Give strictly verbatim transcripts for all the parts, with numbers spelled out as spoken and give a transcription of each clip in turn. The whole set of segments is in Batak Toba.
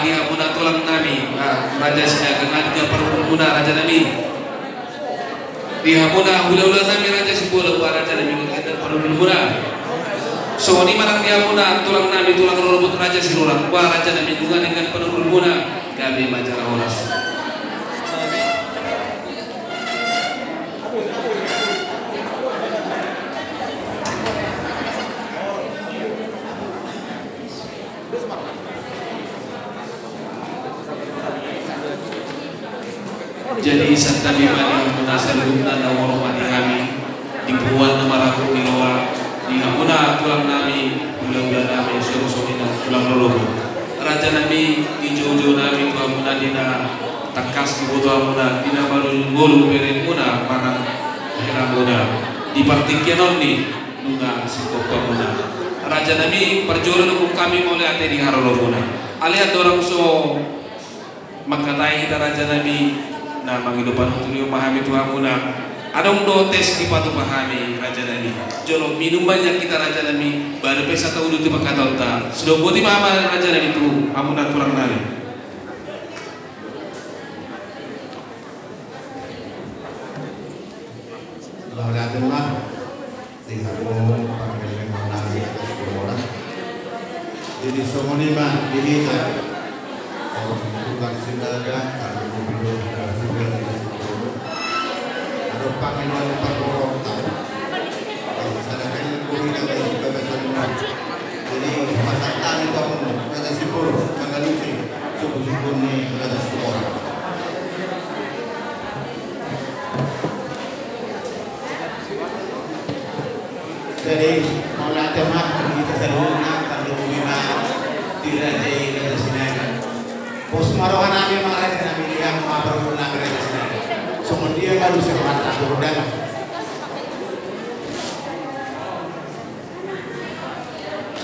Di hamuna tulang nami, ah, Raja Sinaga, nunga denggan parungkilmuna, raja nami. Di hamuna hulahula nami, Raja Simbolon, bah, raja nami, nunga denggan parungkilmuna. Songon i ma nang di hamuna tulang nami, tulang rorobot Raja Sitorus, bah, raja nami, nunga denggan parungkilmuna. Gabe ma jala horas. Jadi, santabi ma di hamuna saluhutna na huhormati hami, di puan na marangkup ni roha, di hamuna tulang nami, hulahula nami, songon i nang tulang rorobot. Raja nami, dijou-jou nami tu hamuna di na tangkas diboto hamuna, di na marunggolung berengmuna manang heramuna. Di partingkian on ni nunga singkop hamuna. Raja nami, parjolo nunga hami mauliate di haroromuna. Alai andorang so mangkatai hita, raja nami, na mangido panuturion ma hami tu hamuna. Adong do tes dipatupa hami, raja nami. Jolo minum ma nian hita, raja nami, baru pe sai tauduti pangkataionta. Sidok boti ma, raja nami, tu hamuna tulang nami. Mauliate ma di hamu pargellengon nami, Raja Sitorus. Jadi songon i ma di hita, tulang Sinaga, tarlumobi do hulahula Raja Sitorus. Adong pangidoan ni parboruonta. Sada kali hulahula Raja Sitorus. Jadi pasahat hami tu hamu, Raja Sitorus, mangalusi suhut-suhut ni Raja Sitorus. Jadi, mauliate ma di hita saluhutna, tarlumobi ma di raja i, Raja Sinaga. Pos ma roha nami, ma raja nami, di hamu, ma parboru nami, Raja Sinaga. Songon dia ma di sirmata, boru dana.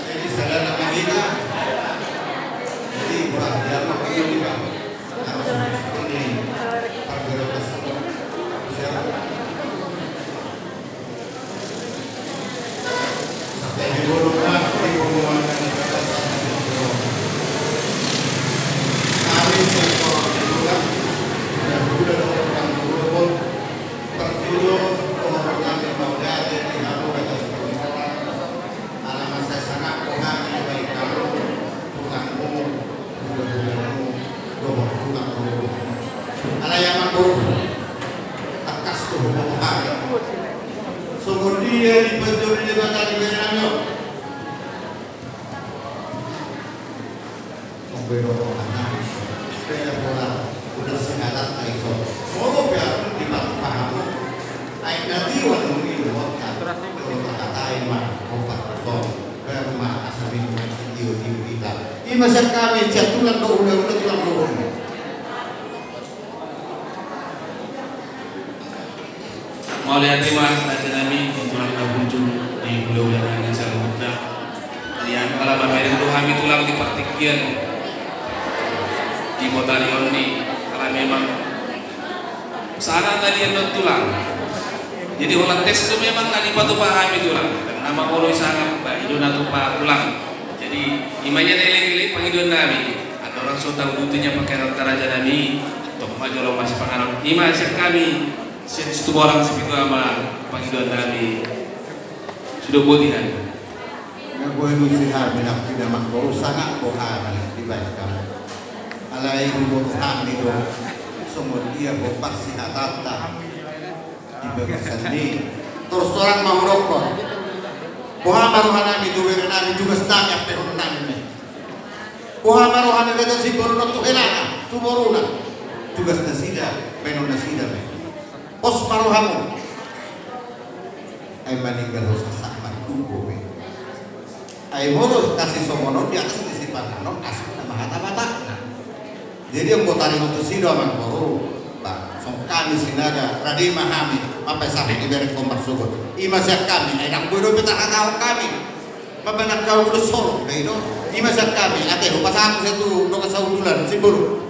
Jadi, sada na mangida. Jadi, boha, dia ma, dia ma. Harus ini, pargerak. Siap. Sampai di bulu, Pak, di bulu, Pak. Kami sektor di bulu, Pak. Dan bulu, Pak, bulu, Pak. Parjolo, pengorbanan dan mauliate di hamu, Raja Sitorus. Ala mansai sangap rohami di balik hamu, tulangmu, hulahulamu, dohot tulang rorobotmu. Alai amang boru, tangkas do huboto hami. Songon dia dipanjori Debata di bere nami on. Songon i do rohana. Supaya pola udah sehat, ai so. Molo pe ahu dipatupa hamu. Ai na tiwan nunga i do. Molo tahatai ma, opat so. Baru ma asa minum tio-tio hita. I ma sian hami, sian tulang dohot hulahula, tulang dohot. Mauliate ma, raja nami, di tulang na burju, di hulahula nami saluhutna. Nian, ala mamereng do hami tulang di partingkian. Di botari on ni, ala memang sangap na nian do tulang. Jadi, holan tes do memang na dipatupa hami tulang. Nama olo sangap, ba, i do na tupa tulang. Jadi, i ma nian elek-elek pangidoan nami. Andorang so tauduti nian pangkataion, raja nami, tong ma jolo masipanganon. I ma sian hami, sian Situmorang Sipitu Ama, pangidoan nami. Sidok boti hami. Nga boi nusi hami nangkin, amang boru, sangap do hami dibahen hamu. Alai huboto hami do songon dia do parsihatanta. Di bagasan ni, terus terang ma hudokkon. Boha ma roha nami tu bere nami, tugas nami, ampe hono nami. Boha ma roha ni Raja Simbolon on tu helana, tu boruna. Tugas nasida, baenon nasida ma i. Pos ma rohamu. Ai maninggal ho sasak mandunggo be. Ai molo na sisongon on di atas ni sipanganon, asli nama hata-hatakna. Jadi anggo taringot tusi do, amang boru, ba, songon hami Sinaga, rade ma hami mambahen sahat ni berengkon marsogot. I ma sian hami, ai ndang boi dope tahatahon hami. Mambahen angka ulu solot do i do. I ma sian hami, ate, hupasahat muse tu dongan sahundulan, Simbolon.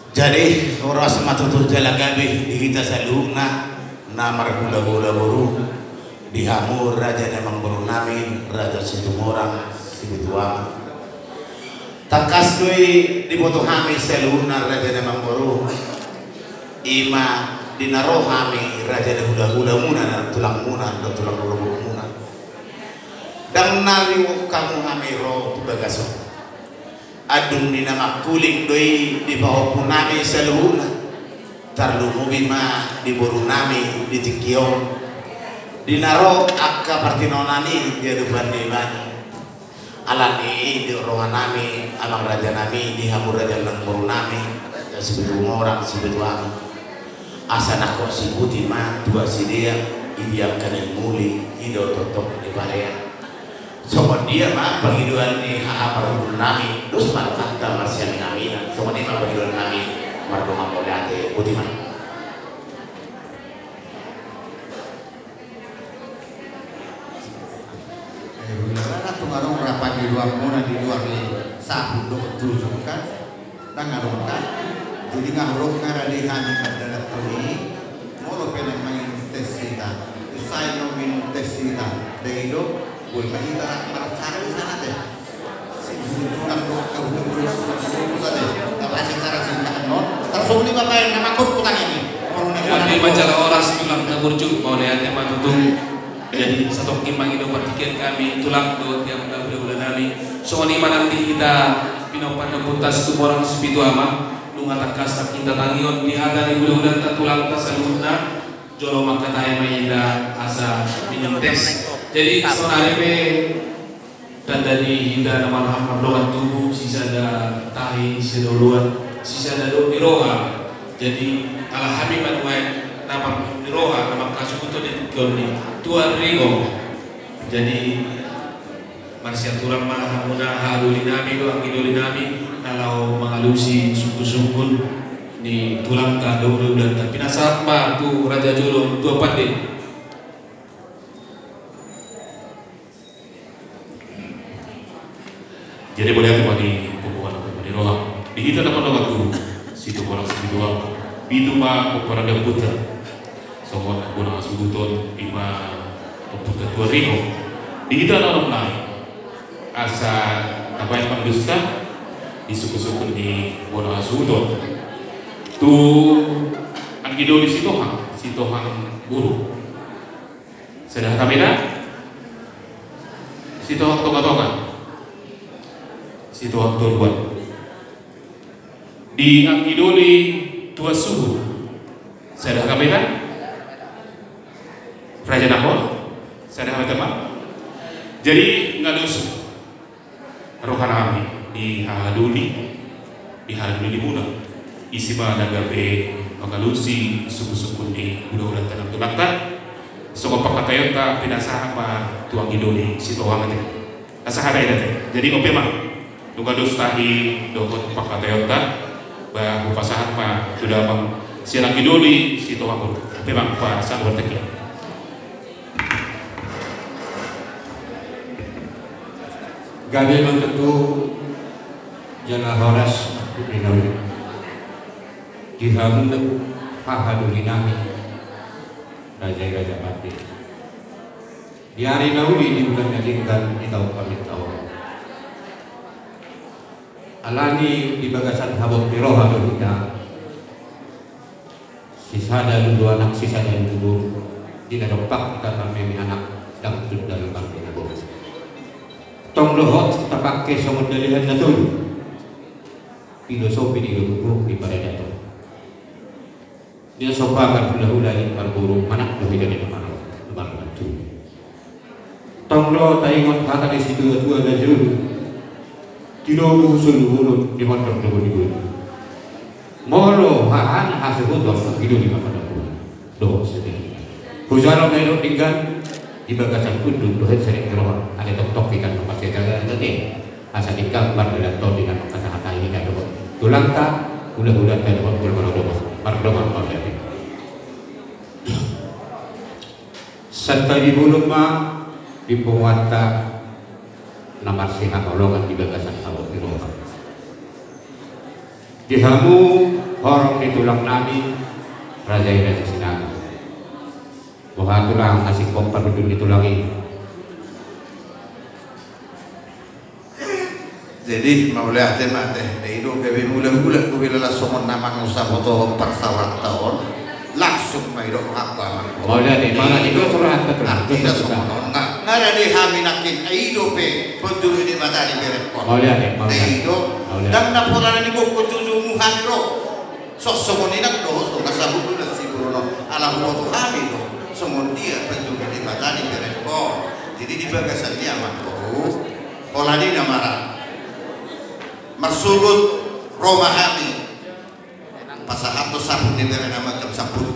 Jadi, horas ma tutu jala gabe di hita saluhutna na marhulahula, boru. Di hamu raja ni amangboru nami, Raja Situmorang Sibituama. Tangkas do i diboto hami saluhutna raja ni amangboru, i ma di na ro hami raja ni hulahula muna, na tulang muna dohot tulang rorobot muna. Ndang na riwok hamu hami ro tu bagas on. Dung i na mangkuling do i di pahompu nami saluhutna. Tarlumobi ma di boru nami di tingki on. Di na ro angka partinonaan i di adopan ni ibana. Alani i di roha nami, amang raja nami, di hamu raja ni amangboru nami, Raja Situmorang Sibituama. Asa na hot siputi ma tu asidea, i di angka na muli, i do tongtong di parea. Songon dia ma pangidoan ni haha parhundul nami, dos ma rohanta marsiaminaminan, songon i ma pangidoan nami, mardongan mauliate, botima. Eh, hulahula, tung adong ra pangidoan muna di luar ni saput dohot tujung kan? Ndang adong kan? Jadi nga holong nga rade hami mandalankon i, molo pe naeng manginum tes hita, sai naeng minum tes hita, dai do, boi ma hita marcara di sana deh. Sing burju tulang do, kabutuhan burju tulang do, buta deh. Kalau hasil cara singkat non, tarsongon i ma baen na mangkot utang i. Molo na Jadi majalah oras tulang na burju, mauliate ma tutu. Jadi satongkin mangido partingkian hami tulang dohot di hamu hulahula nami. Songon i ma nang di hita pinompar ni Ompunta Situmorang Sibituama, nunga tangkas nang hita tangihon di hata ni hulahulanta tulangta saluhutna, jolo mangkatai ma hita asa minum tes. Jadi saonari pe tanda ni hita na marham mardongan tubu, sisada tahi, sisada oloan, sisada dohot ni roha. Jadi ala hami ma nuaeng na mardohot ni roha na mangkasuhuthon di tingki on i tu ari on. Jadi marsiaturan ma hamuna hahadoli nami dohot anggidoli nami na laho mangalusi sungkunsungkun ni tulangta dohot hulahulanta. Pinasahat ma tu raja jolo, tu pande. Jadi mauliate ma di ponggungan ni roha. Di hita na pardongan tubu, Situmorang Sibituama, pitu ma pomparan ni ompunta. Songon bona hasuhuton, i ma ompunta tu ari on. Di hita na onom nai, asa tabaen ma dos hita di sungkunsungkun ni bona hasuhuton tu anggidoli Sitohang, Sitohang boru. Sada hata ma hita. Sitohang tongatonga. Sitohang toruan. Di anggidoli tua suhut. Sada hata ma hita. Raja nahor. Sada hata ma. Jadi nga dos roha nami di hahadoli, di hahadoli muna. Disi ma na gabe mangalusi sungkunsungkun ni hulahulanta nang tulangta. Songon pangkataionta pinasahat ma tu anggidoli Sitohang ate. Asa hata i ate. Jadi on pe ma. Nunga dos tahi dohot pangkataionta, ba hupasahat ma tu damang sian anggidoli Sitohang on. On pe ma pasahat ma ate. Gabe ma tutu jala horas di na uli di hamu hahadoli nami raja i raja pande. Di ari na uli di bulan na denggan di taon paminta on. Alani di bagasan habot ni roha do hita. Sisada lulu anak, sisada lulu boru. Di na dompak hita marmeme anak, ndang tunda lubang di na boru. Tong dohot tapangke songon dalihan na tolu. Filosofi ni gabuburuk di paradaton. Di na so pagar hulahula i marboru manang do hita di na maro, marmantu. Tong do taingot hata ni situatua na jolo. Tilobu solu ulun di mondor do boni boni. Molo hahana hasuhuton, anggidoli ma hata boni. Dohot sendiri. Hujalo na idok denggan, di bagasan unduk dohot serek roha. Ada toktok ikan makasetan tadi. Asa denggan mardalan tondingan mangkatahatahi na dohot tulangta, hulahulanta dohot hulahula dohot mardongan mauliate. Santabi bolon ma di punguanta na marsihaholongan di bagasan habot ni roha. Di hamu horong ni tulang nami, raja i raja Sinaga. Tulang, asing kompar ujung ni tulang i. Jadi mauliate ma ate, dai do gabe mulak-mulak dope lala songon na mangusahoto parsaoranta on. Langsung ma i do hapa. Mauliate, mauliate. Dai do. Songon on nga, nga ra di hami nangkin, ai dope panjuru ni mata ni berengkon. Mauliate, mauliate. Dai do. Mauliate. Ndang na pola na niboan jujungmu hami ro. Songon i nang do songon na sahutu na siboron on, ala huboto hami do songon dia panjuru ni mata ni berengkon. Jadi di bagasan i amang boru, pola ni na mara marsogot ro ma hami pasahathon saput ni bere nama jam sampulu.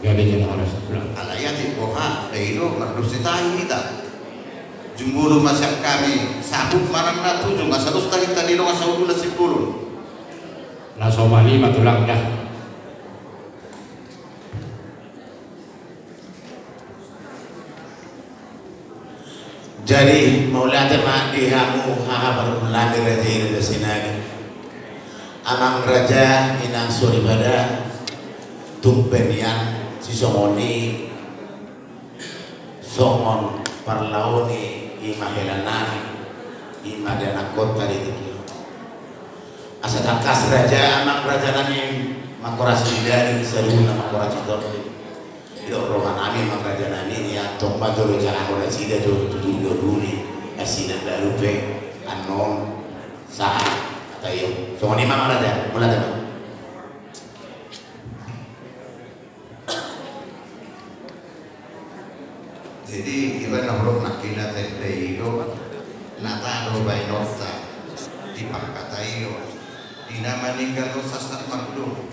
Jadi jam horas pulang. Alai atik boha dai do mardosi tahi hita. Jumolo ma sian hami saput manang na tuju, nga sados tahi hita di dongan sahutu na siboron. Na so mali ma tulang da. Jadi mauliate ma di hamu haha parhundul nami raja i raja Sinaga. Amang raja, inang soripada, tung pe nian sisongon i. Songon parlao ni i ma hela nami, i ma di anakhonta di tingki on. Asa tangkas raja, amang raja nami, mangkorasi di daging, saluhutna mangkorasi tondi. Didok roha nami, amang raja nami, nian tong ma jolo jalaho nasida jo tu julu ni nasida baru pe annon sahat. Ata i on songon i ma amang raja, mauliate ma. Jadi iba na hurop nangkin ate, dai do na tado baenonta di pangkataion, di na maninggal do sasat mardongan,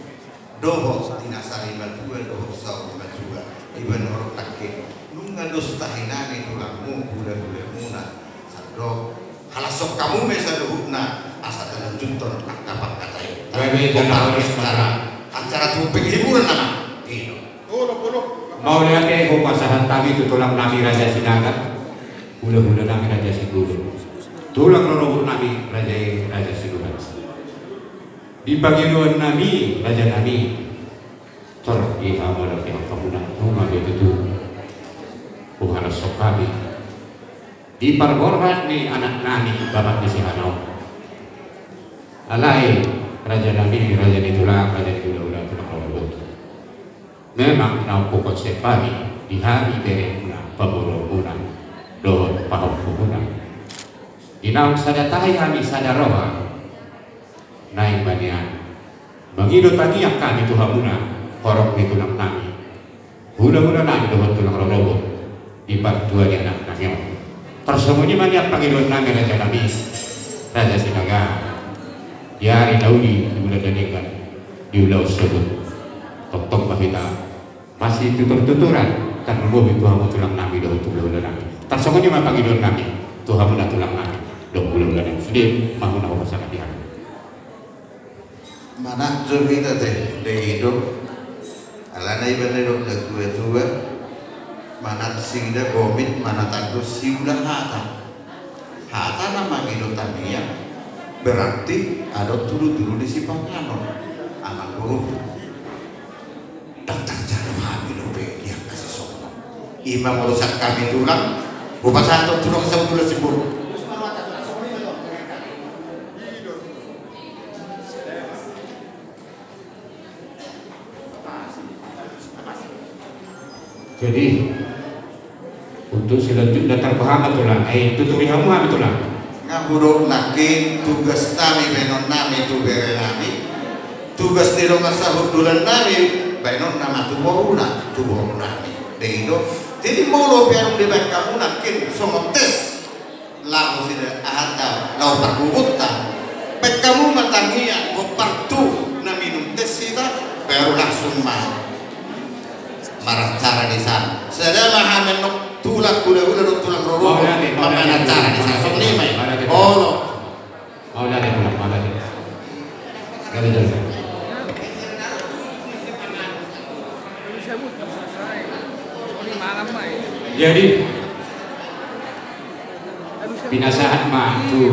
dohot di na sari matua dohot saur matua. Iba na hurop nangkin, nunga dos tahi nami tulangmu, hulahulamuna, sandok halashon hamu ma i saluhutna, asa talanjuthon angka pangkataion. Gabe jala horas ma. Acara tu penghiburan nama. Ino. Mauliate hupasahat hami tu tulang nami raja Sinaga, hulahula nami raja Simbolon, tulang rorobot nami raja i raja Siluban. Di pangidoan nami raja nami, tor di hamu na di angka muna, nunga be tutu huhalashon hami di parborhat ni anak nami bapak ni si Hanaon. Alai raja nami, raja ni tulang, raja ni hulahula, tulang rorobot, memang naung hukonsep hami di hami beremuna, pamoruonmuna dohot pahompumuna. Di naung sada tahi hami sada roha, naeng ma nian mangido tangiang hami tu hamuna, horong ni tulang nami, hulahula nami dohot tulang rorobot, di partua ni anak nami on. Tarsongon i ma nian pangidoan nami raja nami, raja Sinaga. Di ari na uli, di bulan na denggan, di ulaon sogot, tongtong ma hita masituturtuturan, tarlumobi tu hamu tulang nami dohot tu hulahula nami. Tarsongon i ma pangidoan nami tu hamuna tulang nami dohot hulahula nami. Sude ma hamuna hupasahat di hami. Manat jo hita ate, dai do. Alana iba na didok natuatua, manat sida gomit, manat andor siula hata. Hata na mangido tangiang berarti adong tulutulu ni sipanganon. Amang boru, ndang tarjalo hami dope di angka sisongon. I ma molo sian hami tulang, hupasahat tu tulang sahutu na siboron. Jadi untuk selanjutnya tarbahen ma tulang, ai tuturi hamu hami tulang. Nga hudok nangkin tugas nami baenon nami tu bere nami, tugas ni dongan sahundulan nami baenon nama tu boruna, tu boru nami. Dai do. Jadi molo pe adong dibaen hamu nangkin songon tes laho sida ahanta laho pargugutta, baen hamu ma tangiang, hombar tu na minum tes hita, baru langsung ma maracara di sana. Sada ma hami annon tulang hulahula dohot tulang rorobot mambaen acara di sana. Songon i ma i. Olo. Mauliate tulang, mauliate. Gabe jala. Jadi pinasahat ma tu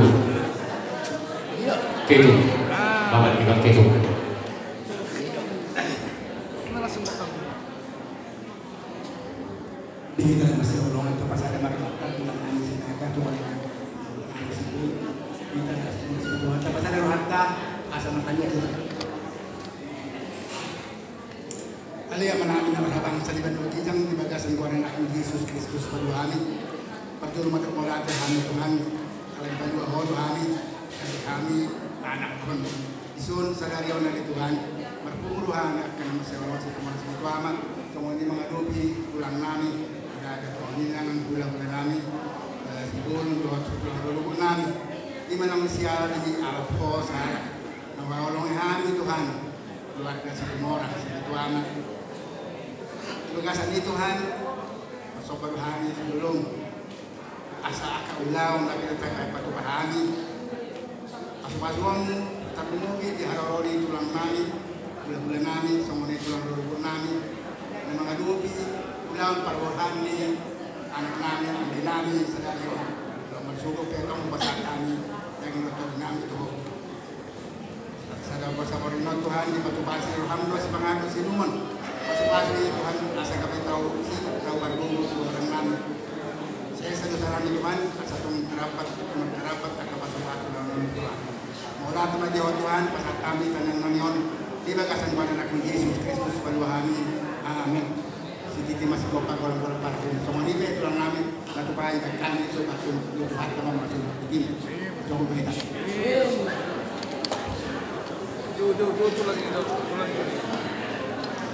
ketum, bapak di ketum. Ale Amanami na marhabangsa di banua ginjang, di bagasan goar ni Anakmu Jesus Kristus, palua hami. Parjolo ma mauliate hami Tuhan, ala dipalua Ho do hami, jadi hami anakhon. Dison sadari on ale Tuhan, marpungu do hami angka na masihaholongan sian Tuhan, sian Tuhan ma, songon i mangadopi tulangnami, ada ada tuan inang hula-hula nami, eh, sibolon dohot tulang lolobur nami. Ima naung siala di alap Ho sada. Na huhaholongi hami Tuhan, keluarga Situmorang, Situanak. Di bagasan i Tuhan, pasomba do hami tu jolom. Asa angka ulaon na pinatangkap patupa hami. Pasu-pasuonmu, tarlumobi di haroro ni tulang nami, hula-hula nami, songon i tulang lolobur nami. Na mangadopi ulaon parboruon ni anak nami, anggi nami, sadari on. Ulaon marsogot pe tong hupasahat hami, daging dohot tondi nami tu Ho. Sada boasa boru on Tuhan, dipatupa asi roham do asi panganon asi inumon. Pasu-pasu i Tuhan, asa gabe tau si tau margogo tu goaran nami. Sesa dosa nami Tuhan, asa tung tarapat, tung tarapat angka pasu-pasu nami Tuhan. Mauliate ma di Ho Tuhan, pasahat hami tangiang nami on di bagasan goar ni Anakmu Jesus Kristus, palua hami. Amen. Sititi ma sigompa, golang-golang parhun. Songon i pe tulang nami, na tupa i, kan i so bakun, lutu hatta ma masuk. Sititi. Songon i pe.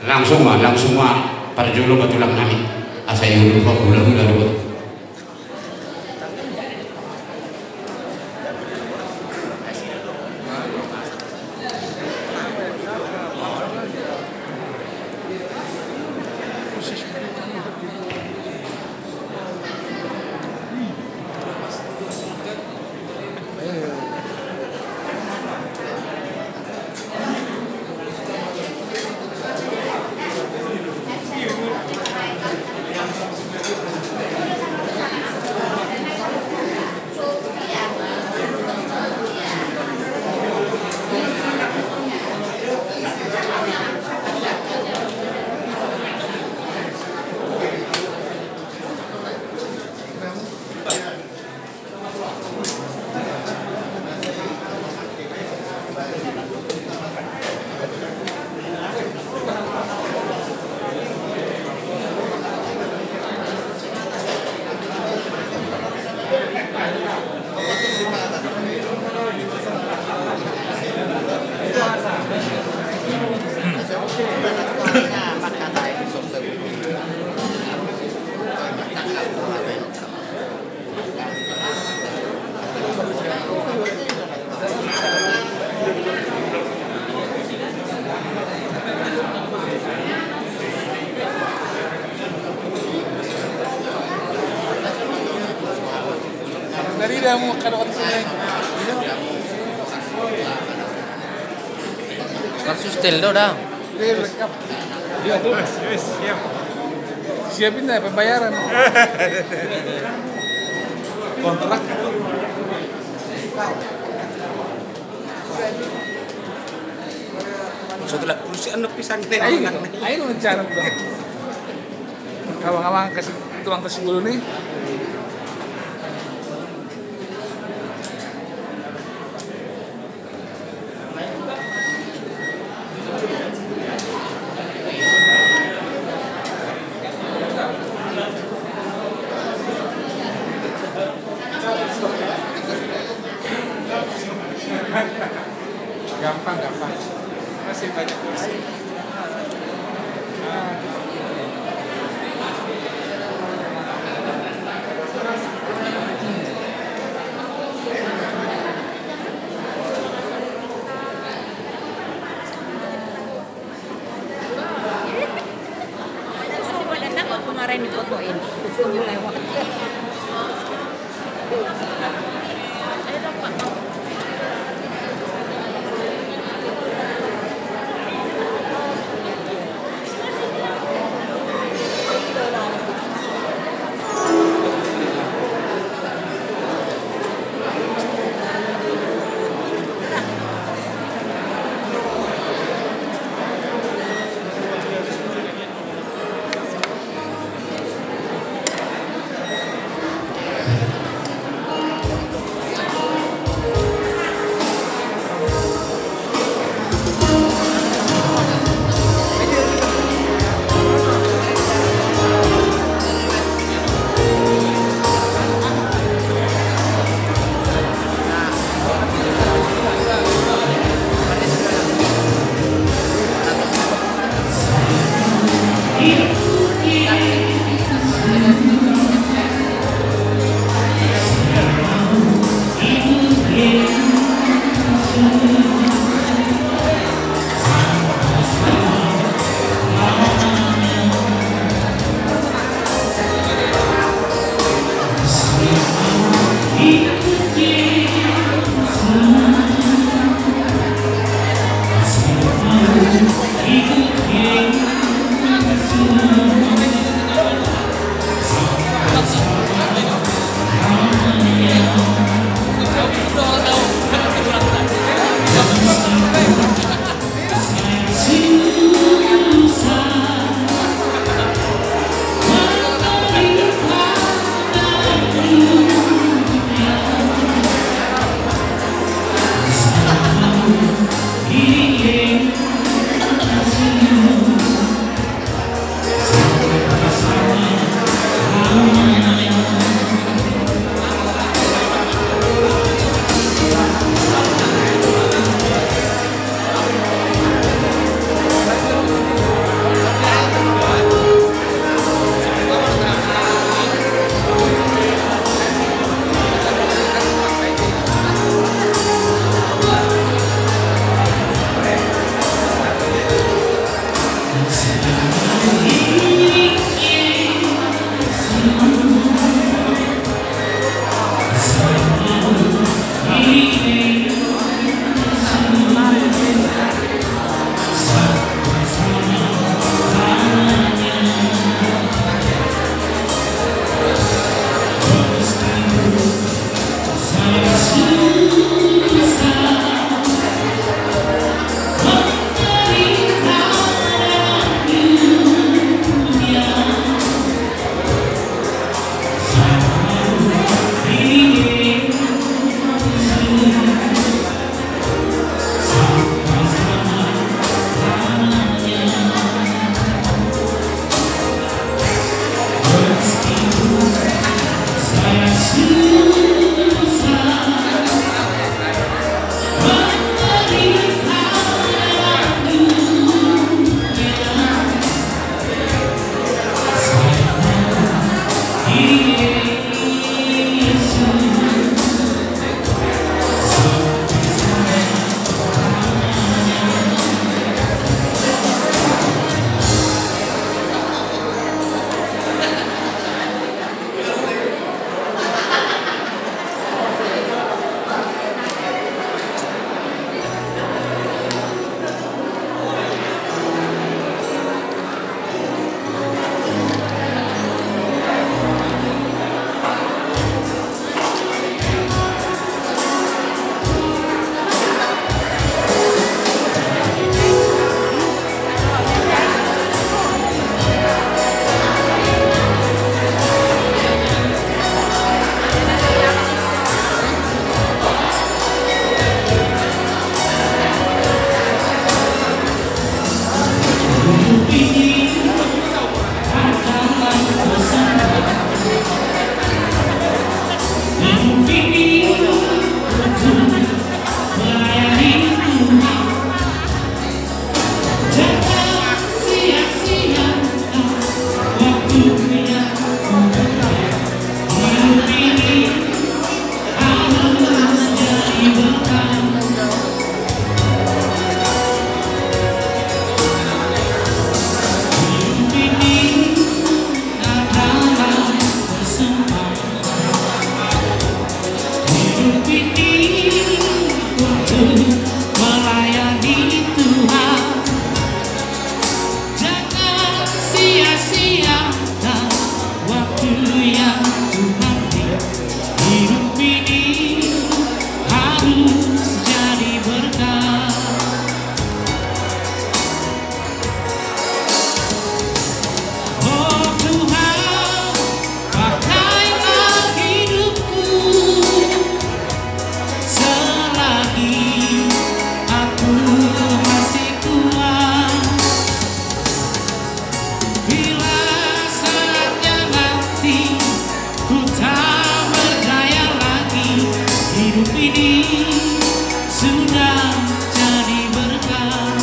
Langsung ma, langsung ma, parjolo ma tulang nami. Asa i ulu ho, hula-hula do. Dari damu kada konsumsi. Langsung setel do dah. Iya, tuh. Yes, siap. Siapin dah pembayaran. Kontrak. Setelah kursi anu pisang nih. Ayo, ayo rencana tuh. Abang-abang kasih tuang kasih dulu nih. Gampang, gampang. Masih banyak kursi. Kemarin difotoin. Ini sudah jadi berkat.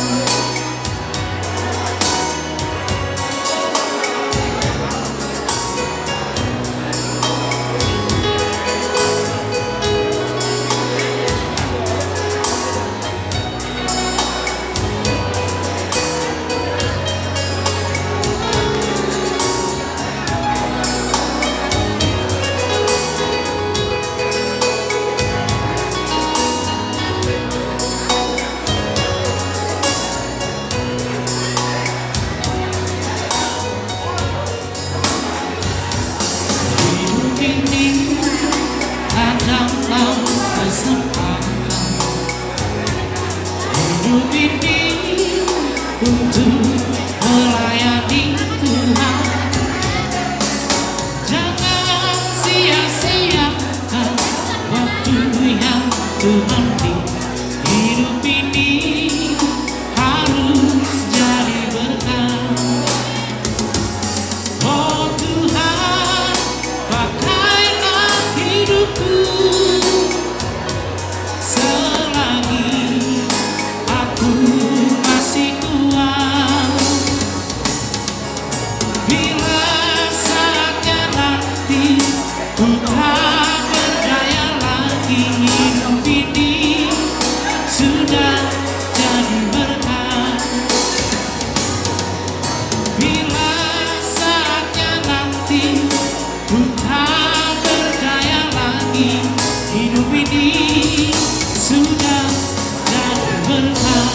Hidup ini adalah kesempatan. Hidup ini untuk melayani Tuhan. Jangan sia-siakan waktu yang Tuhan beri. Hidup ini harus jadi berkat. Oh Tuhan, pakailah hidupku selagi aku masih kuat. Bila saatnya nanti ku tak berdaya lagi, hidup ini sudah jadi berkat. Bila saatnya nanti ku tak berdaya lagi, hidup ini sudah jadi berkat.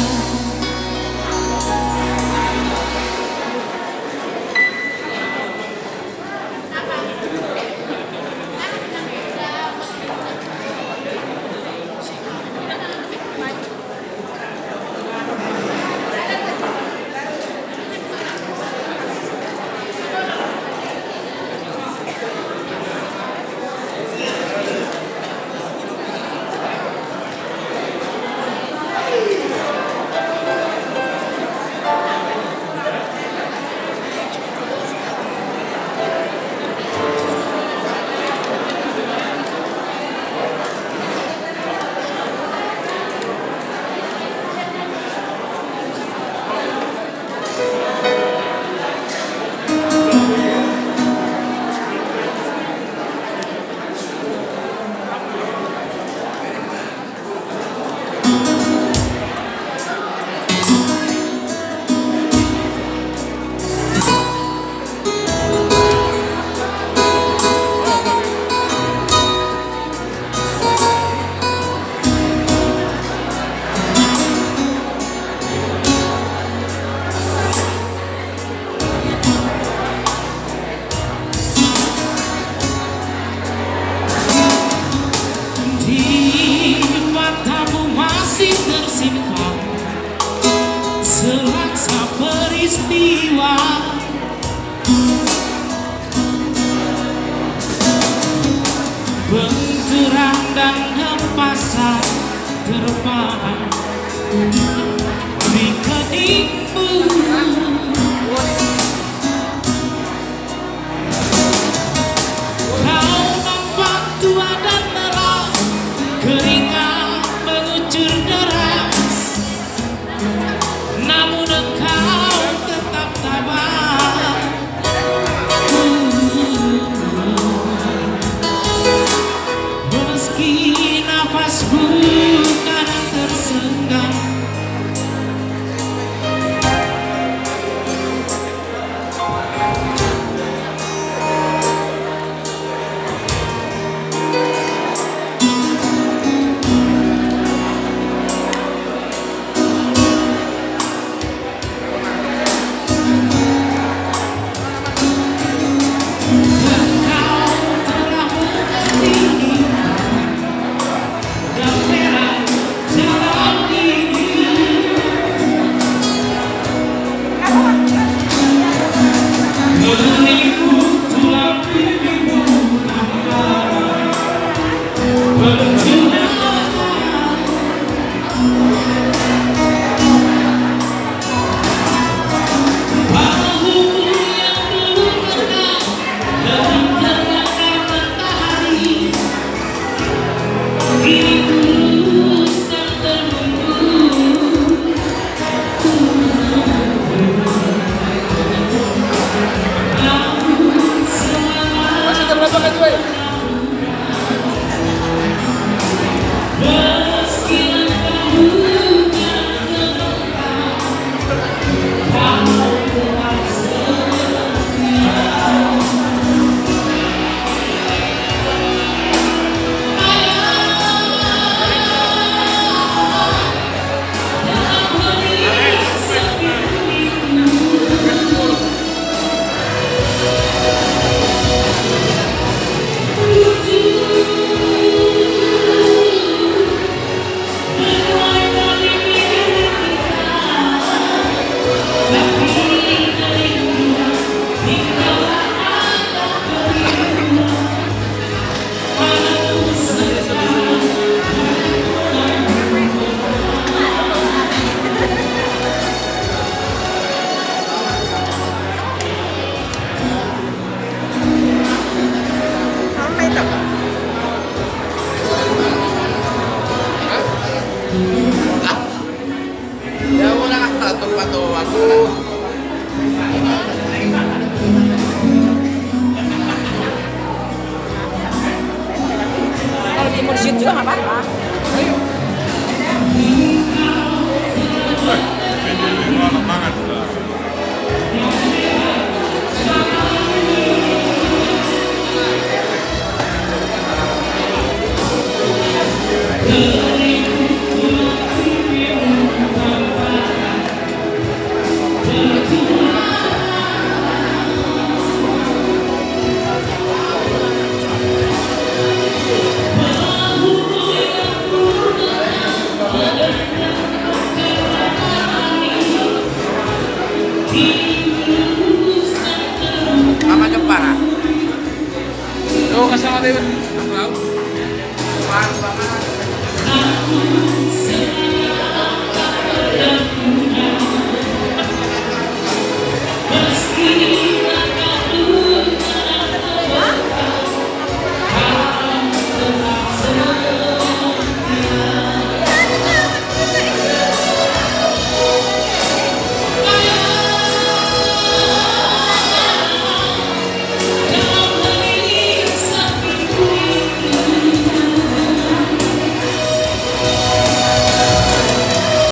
Di matamu masih tersimpan selangkah peristiwa, benturan dan hempasan terpahat di keningmu. Kau nampak tua dan lelah, keringat mengucur deras, namun engkau tetap tabah. Meski nafasku kadang tersendat. Kalau di mursyid juga nggak apa-apa.